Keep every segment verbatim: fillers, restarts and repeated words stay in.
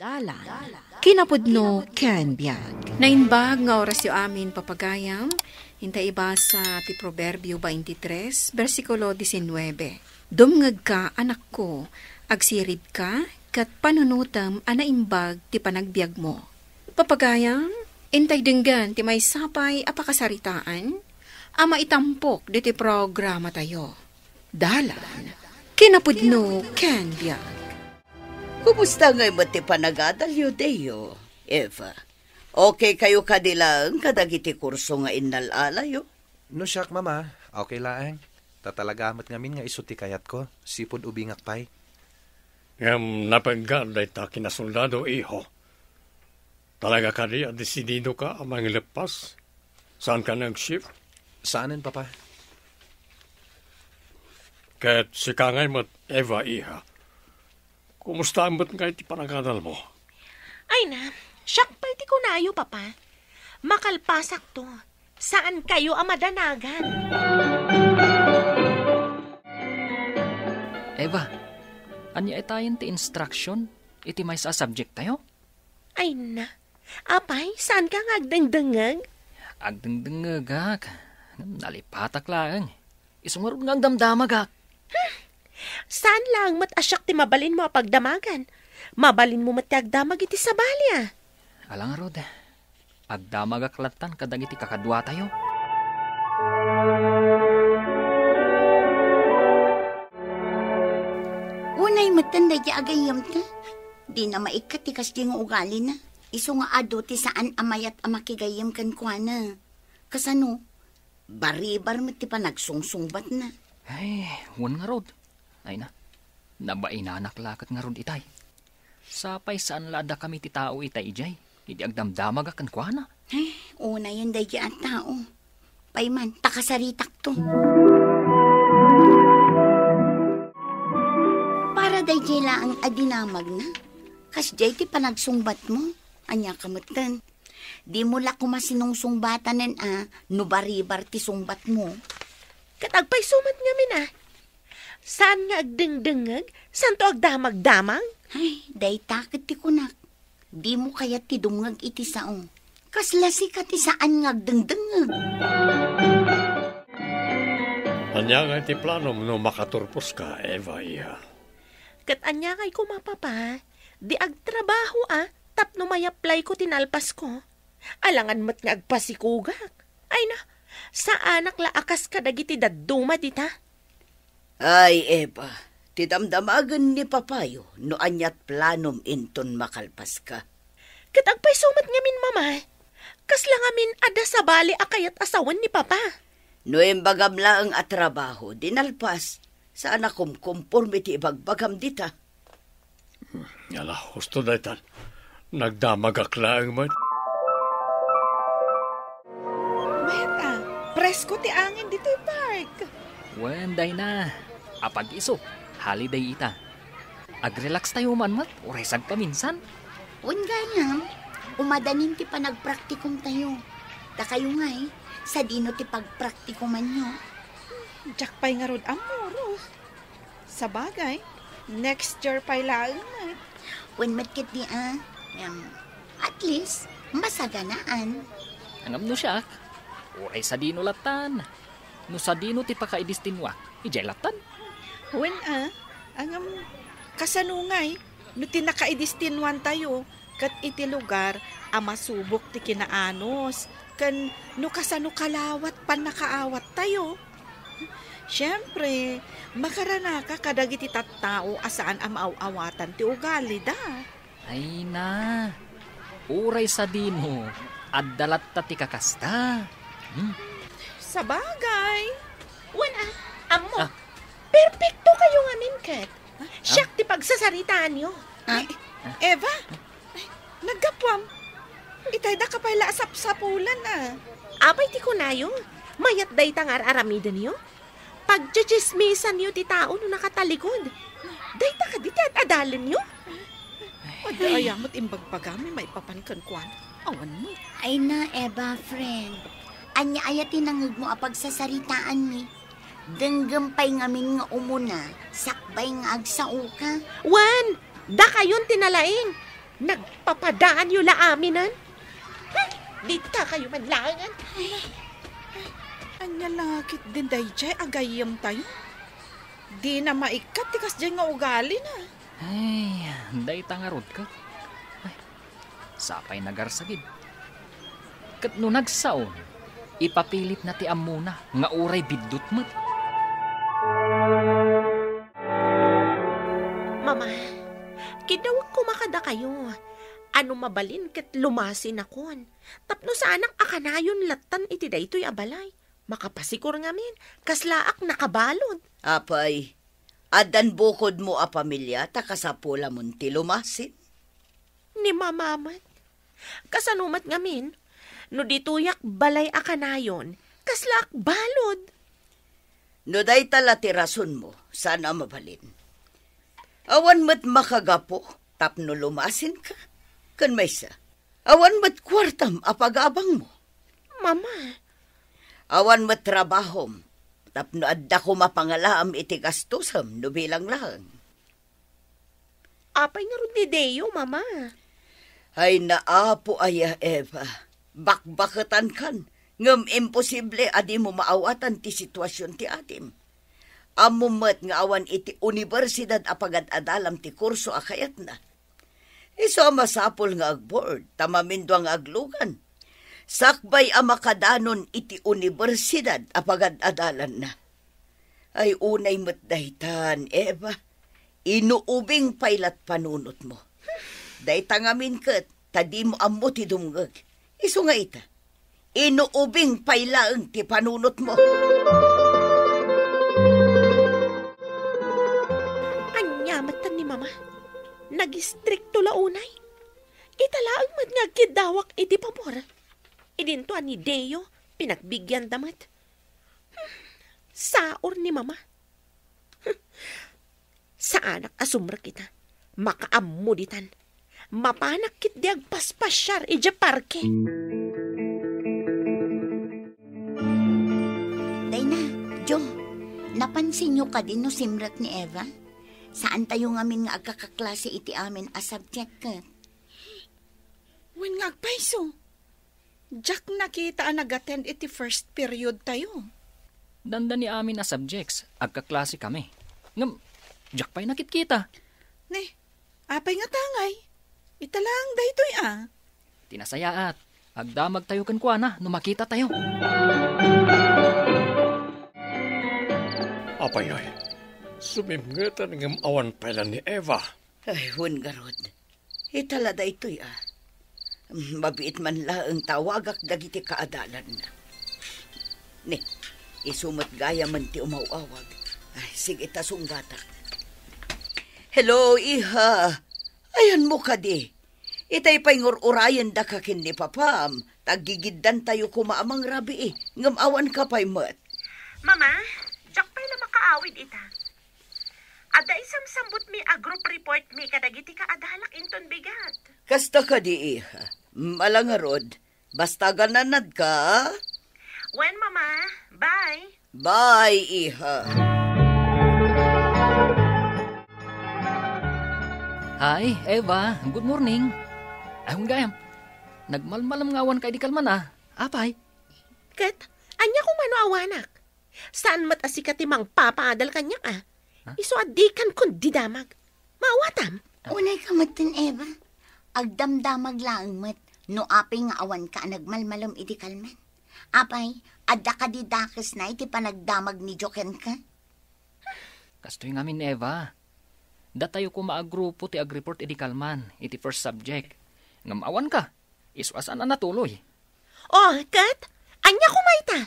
Dalan, kinapudno ken biag. Naimbag nga orasyo amin, papagayam. Inta ibasa ti Proverbio twenty-three, bersikulo diecinueve. Dumngegka, anakko, agsiribka, ket panunotem a naimbag ti panagbiagmo. Papagayam, intay denggen ti maysa pay a pakasaritaan a maitampok ditoy programatayo. Dalan, kinapudno ken biag. Kumusta ngay met ti panagadalyo, Deo, Eva? Okay kayo kadi laeng kadagiti kurso nga innal-alayo? No siak, Mama, okay laeng. Ta talaga met ngamin nga isu ti kayatko, sipud ubingak pay. Ngem napenggan dayta kinasoldado, iho. Talaga kadi a desididoka a mangileppas? Saanka nag-shift? Saanen, Papa. Ket sika ngay met, Eva, iha. Kumusta met ngay ti panagadalmo? Ay na, siak pay ti kunayo, Papa. Makalpasakto. Saankayo a madanagan. Eva, ania itayen ti instruction iti maysa a subject tayo? Ay na. Apay, saanka nga agdengdengngeg? Agdengdengngegak. Ngem nalipatak laeng. Isu ngarud nga agdamdamagak. Hmm. Saan laeng met a siak ti mabalinmo a pagdamagan. Mabalinmo met ti agdamag iti sabali, a. Ala ngarud, agdamagak lattan kadagiti kakaduatayo. Unay metten daydi agayyemta. Dina maikkat ti kasdi nga ugalina. Isu nga adu ti saan a mayat a makigayyem kenkuana. Kasano? Baribar met ti panagsungsungbatna. Ay, wen ngarud. Ay na, nabainanak la ket ngarud itay. Sapay saan la a dakami ti tao itay idiay, idi agdamdamagak kenkuana. Ay, unayen daydi a tao. Pay man, ta kasaritakto. Para daydiay laeng a dinamagna, kasdiay ti panagsungbatmo. Ania ka metten? Dimo la koma sinungsungbatanen a no baribar ti sungbatmo. Ket agpayso met ngamin a. Saan nga agdengdengngeg? Saanto agdamagdamag? Ay, dayta ket ti kunak. Dimo kayat ti dumngeg iti sao. Kasla sika ti saan nga agdengdengngeg. Ania nga iti planom no makaturposka, Eva, iha? Ket ania ngay koma, Papa? Di agtrabaho a tapno mayaplayko ti nalpasko. Alangan met nga agpasikugak. Ay na, saanak la a kas kadagiti dadduma dita. Ay, Eva, ti damdamagen ni papayo no aniat planom inton makalpaska. Ket agpayso met ngamin, Mama. Kasla ngamin adda sabali a kayat a sawen ni Papa. No imbagam laeng a trabaho, di nalpas, saan a kumkumporme ti ibagbagam dita. Ala, husto daytan. Nagdamagak laeng met. Mayat a, presko ti angin ditoy park. Wen, dayna. Apag-isu, holiday ita. Agrelax tayo man met, uray sagpaminsan. Wen gayam, umadanin ti panagpraktikum tayo. Dakayo ngay, sadino ti pagpraktikumanyo? Diak pay ngarud ammo, Ruth. Sabagay, next year pay laeng met. Wen met ketdi a, em, at least, masaganaan. Ngem no siak, uray sadino lattan. No sadino ti pakaidestinuak, idiay lattan. Wen a, ngem kasano ngay no ti nakaidestinuantayo ket iti lugar a masubok ti kinaanus, ken no kasano kalawat pannakaawattayo? Siempre, makaranaka kadagiti tattao a saan a maaw-awatan ti ugalida. Ay na, uray sadino, adda latta ti kakasta. Hmm. Sabagay. Wen a, ammo, ah, perfecto kayo ngamin ket. Ah? Siak ti pagsasaritaanyo. Ah? Eva? Ay, naggapuam. Itay daka pay la a sapsapulan a. Apay ti kunayo? Mayat dayta nga ar-aramidenyo? Pagtsitsismisanyo ti tao no nakatalikod. Dayta kadi ti ad-adalenyo? Adda aya met imbagbagami maipapan kenkuana? Awan met. Ay na, Eva, friend. Ania aya ti nangegmo a pagsasaritaanmi? Denggem pay ngamin nga umuna, sakbay nga agsaoka. Wen, dakayon ti nalaing. Nagpapadaanyo la aminen? Hmm, ditakayo man laengen. Ania la ketdin daydiay a gayyemtayo? Dina maikkat ti kasdiay nga ugalina. Ay, dayta ngarud ket. Ay, sapay nagarsagid. Ket no nagsaon, ipapilitna ti ammona nga uray biddut met. Mama, kiddawek koma kadakayo. Ano mabalin ket lumasinakon. Tapno saanak a kanayon lattan iti daytoy a balay. Makapasikor ngamin, kaslaak nakabalud. Apay, addan bukodmo a pamilya ta kasapulamon ti lumasin? Ni Mama met. Kasano met ngamin? No ditoyak balay a kanayon, kaslaak balud. No dayta la ti rasonmo, saan a mabalin. Awan met makagapu tapno lumasinka. Ken maysa, awan met kuartam a pagabangmo. Mama. Awan met trabahom tapno adda koma pangalaam iti gastosem no bilang laeng. Apay ngarud ni Deo, Mama? Ay, naapo aya, Eva. Bakbaketankan, ngem imposible a dimo maawatan ti situasion ti adim. Ammom met nga awan iti universidad a pagad-adalam ti kurso a kayatna. Isu a masapul nga agboard, ta mamindua nga aglugan. Sakbay a makadanon iti universidad a pagad-adalanna. Ay, unay met daytan, Eva. Inuubing pay lat panunotmo. Dayta ngamin ket, ta dimo ammo ti dumngeg. Isu nga ita, inuubing pay laeng ti panunotmo. Ania met ni Mama? Nagistrikto la unay? Ita laeng met nga agkiddawak iti pabor. Idinto a ni Deo, pinagbigianda met. Hmm, saor ni Mama. Saanak a sumrek ita. Makaammo ditan. Mapanak ketdi agpaspasiar idiay parke. Dayna, Jo, napansinyo kadi no simrek ni Eva? Saantayo ngamin nga agkakaklase iti amin a subject ket. Wen nga agpayso. Diak nakita a nag-attend iti first period tayo. Dandani amin a subjects, agkaklase kami. Ngem, diak pay nakitkita. Ne, apay nga tangay? Ita laeng daytoy a. Ti nasayaat, agdamag tayo kenkuana no makita tayo. Apay, oy, sumimngetan ngem awan pay la ni Eva. Ay, wen ngarud. Ita la daytoy a. Mabiit man laeng tawagak dagiti kaadalanna. Ne, isu met gayamen ti umaw-awag. Ay, sige ta sunggatak. Hello, iha. Ayanmo kadi? Itay pay ngur-urayendaka ken ni papam. Taggigiddantayo koma a mangrabii. Ngem awanka pay met. Mama, diak pay la makaawid ita. Adda isamsambutmi a group report mi kadagiti kaadalak inton bigat. Kasta kadi, iha. Ala ngarud, basta agananadka. Wen, Mama. Bye. Bye, iha. Hi, Eva. Good morning. Ay, gayam. Nagmalmalem nga awanka idi kalman, a. Apay? Ket, ania koma no awanak? Saan met a sika ti mangpapaadal kaniak, a? Ha? Isu a dikan kon didamag. Maawatam? Unayka metten, Eva. Agdamdamag laeng met no apay nga awanka a nagmalmalem idi kalman. Apay, adda kadi dakesna iti panagdamag ni Jo kenka? Kastoy ngamin, Eva. Datayo koma a grupo ti agreport idi kalman iti first subject. Ngem awanka, isu a saan a natuloy. Oh, ket? Ania koma ita?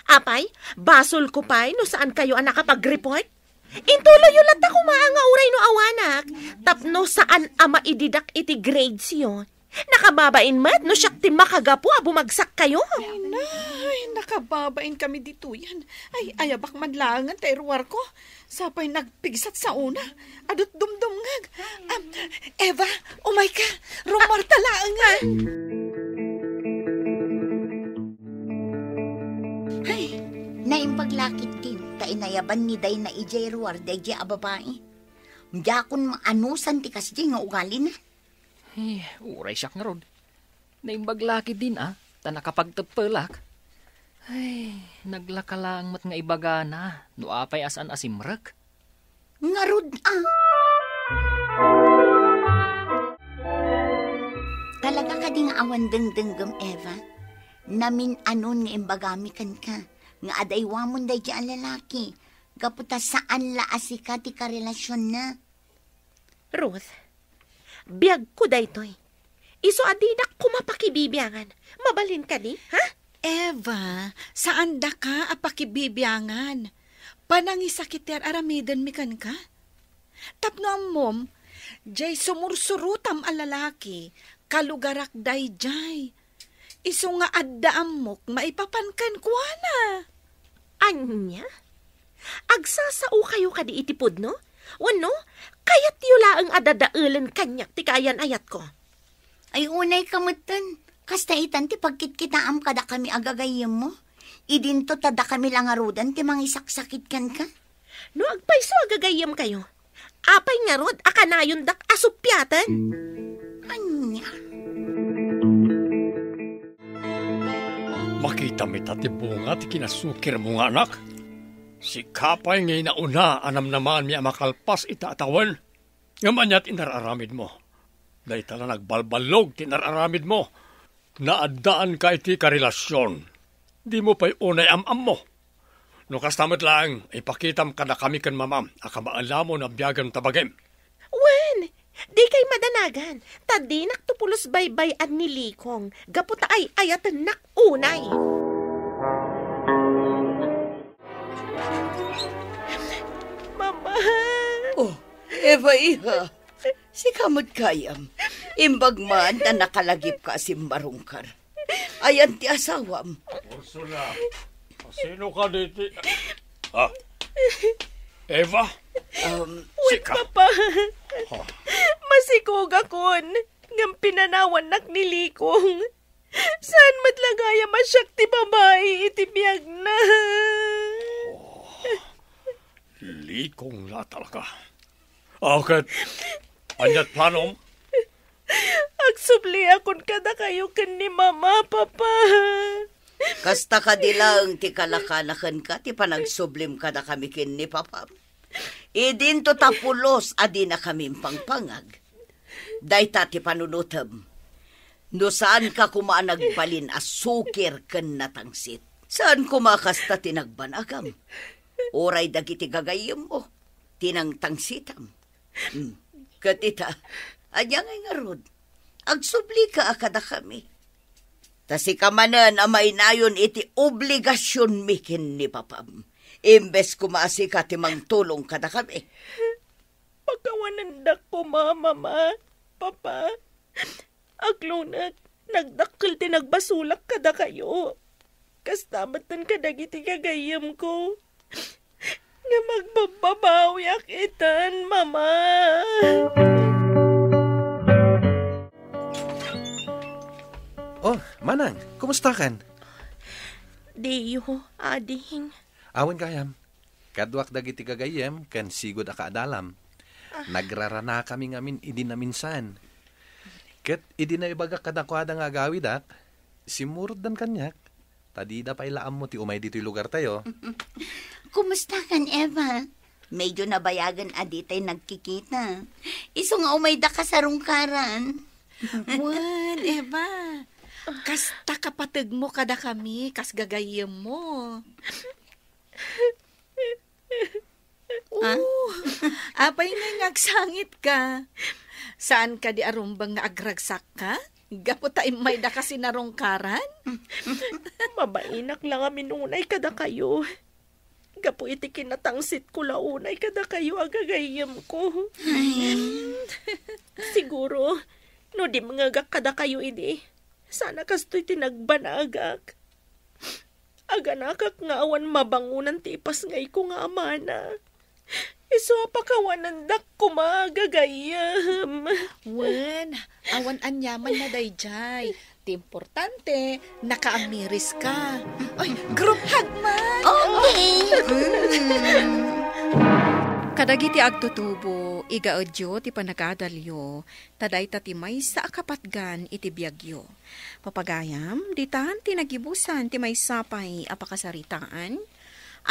Apay, basolko pay no saankayo a nakapagreport? Intuloyyo latta koma nga uray no awanak, tapno saan a maididak iti gradesyo. Nakababain met no siak ti makagapu a bumagsak kayo. Ay, na, ay, nakababain kami ditoyan. Ay, ayabak man laengen ta iruarko. Sapay nagpigsat sa una. Adut dumdumngeg. Am, Eva, umayka. Rummuarta laengen. Ay, naimbag la ketdin ta inayaban ni Dayna idiay ruar daydiay a babai. Diakon maanusan ti kasdi nga ugalina. Eh, uray siak ngarud. Naimbag la ketdin a, ta nakapagteppelak. Ay, naglaka laeng met nga ibagana no apay a saan a simrek. Ngarud a. Talaga kadi nga awan dengdengngem, Eva? Namin-anon nga imbagami kenka, nga adaywamon daydi a lalaki, gapu ta saan la a sika ti karelasionna. Ruth, biagko daytoy. Isu a dinak koma pakibibiangan. Mabalin kadi, ha? Eva, saan daka a pakibibiangan. Panangisakit ti ar-aramidenmi kenka. Tapno ammom, jay sumursurotam a lalaki, kalugarak dayjay. Isu nga adda ammok maipapan kenkuana. Ania? Agsasaokayo kadi iti pudno? Wenno, kayatyo laeng a dadaelen kaniak ti kaayan-ayatko? Ay, unay ka metten. Kasta itan ti pagkitkitaam kadakami a gagayyemmo. Idinto ta dakami la ngaruden ti mangisaksakit kenka. No agpayso a gagayyemkayo, apay ngarud a kanayondak a suppiaten? Ania? Makitam ita ti bunga ti kinasukirmo nga anak. Sika pay nga inauna a namnamaanmi a makalpas ita a tawen. Ngem ania ti inar-aramidmo? Dayta la nagbalballog ti inar-aramidmo. Naaddaanka iti karelasion. Dimo pay unay am-ammo. No kasta met laeng, ipakitam kadakami ken mamam a kabaelamon a biagen ta bagim. Wen, dikay madanagan, ta dinakto pulos baybay-an ni Likong, gapu ta ay-ayatennak unay. Mama! Oh, Eva, iha. Sika met gayam. Imbag man ta nakalagipka a simmarungkar. Ayan ti asawam. Ursula, sino ka diti? Ah, Eva? Um, Wen, sika? Papa. Ah. Masikogakon, ngem pinanawannak ni Likong. Saan met la gayam a siak ti babai iti biagna? Oh, Likong la talaga. Ah, ket ania't planom? Agsubliakon kadakayo ken ni Mama, Papa. Kasta kadi laeng ti kalakana kenka ti panagsublim kadakami ken ni Papam? Idinto ta pulos a dinakami impangpangag. Dayta ti panunotem. No saanka koma a nagbalin a sukir ken natangsit, saan koma a kasta ti nagbanagam? Uray dagiti gagayyemmo ti nangtangsitam. Hmm. Ket ita, ania ngay ngarud? Agsublika a kadakami. Ta sika manen a mainayon iti obligasionmi ken ni Papam, imbes koma a sika ti mangtulong kadakami. Pakawanendak koma, Mama, Papa. Aglunek, nagdakkel ti nagbasolak kadakayo. Kasta metten kadagiti gagayyemko. Nga magbabbabawiak itan, Mama. Oh, Manang, kumustakan? Diyo, ading. Awan gayam. Kaduak dagiti gagayyem ken sigud a kaadalam. Ah. Nagraranakami ngamin idi naminsan. Ket idi naibagak kadakuada nga agawidak, simmurotdan kaniak, ta dida pay la ammo ti umay ditoy lugartayo. Kumustakan, Eva? Medyo nabayagen a ditay nagkikita. Isu nga umayda kasarungkaran. Wen, Eva. Kasta kapategmo kadakami, kas gagayyemmo. Ah? Oh, apay ngay nga agsangitka? Saan kadi a rumbeng nga agragsakka? Gapu ta immayda ka sinarungkaran? Mabainak la ngamin unay kadakayo. Gapu iti kinatangsitko la unay kadakayo a gagayyemko. Ay. Siguro, no dimngegak kadakayo idi, sana kastoy ti nagbanagak. Aganakak nga awan mabangonan ti ipasngayko nga amana. Isu a pakawanendak koma a gagayyem. Wen, awan aniaman na daydiay. Ti importante, nakaamiriska. Ay, group hug man! Okay. Mm. Kadagiti agtutubo, igaedyo ti panagadalyo, ta dayta ti maysa a kapatgan iti biagyo. Papagayam, ditan ti nagibusan ti maysa pay a pakasaritaan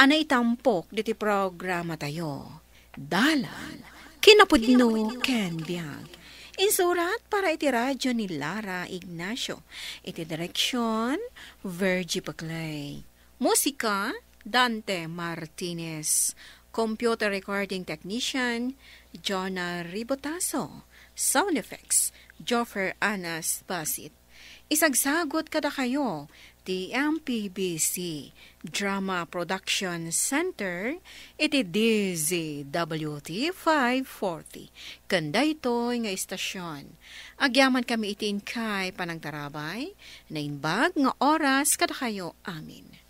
a naitampok diti programatayo. Dalan, kinapudno ken biag. Insurat para iti radyo ni Lara Ignacio. Iti direksyon, Virgie Paclay. Musika, Dante Martinez. Computer recording technician, Jonah Ribotazo. Sound effects, Joffer Anas Basit. Isagsagut kadakayo ti M P B C Drama Production Center iti D Z W T five forty. Ken daytoy nga istasyon, agyaman kami iti inkay panangtarabay, naimbag nga oras kadakayo amin.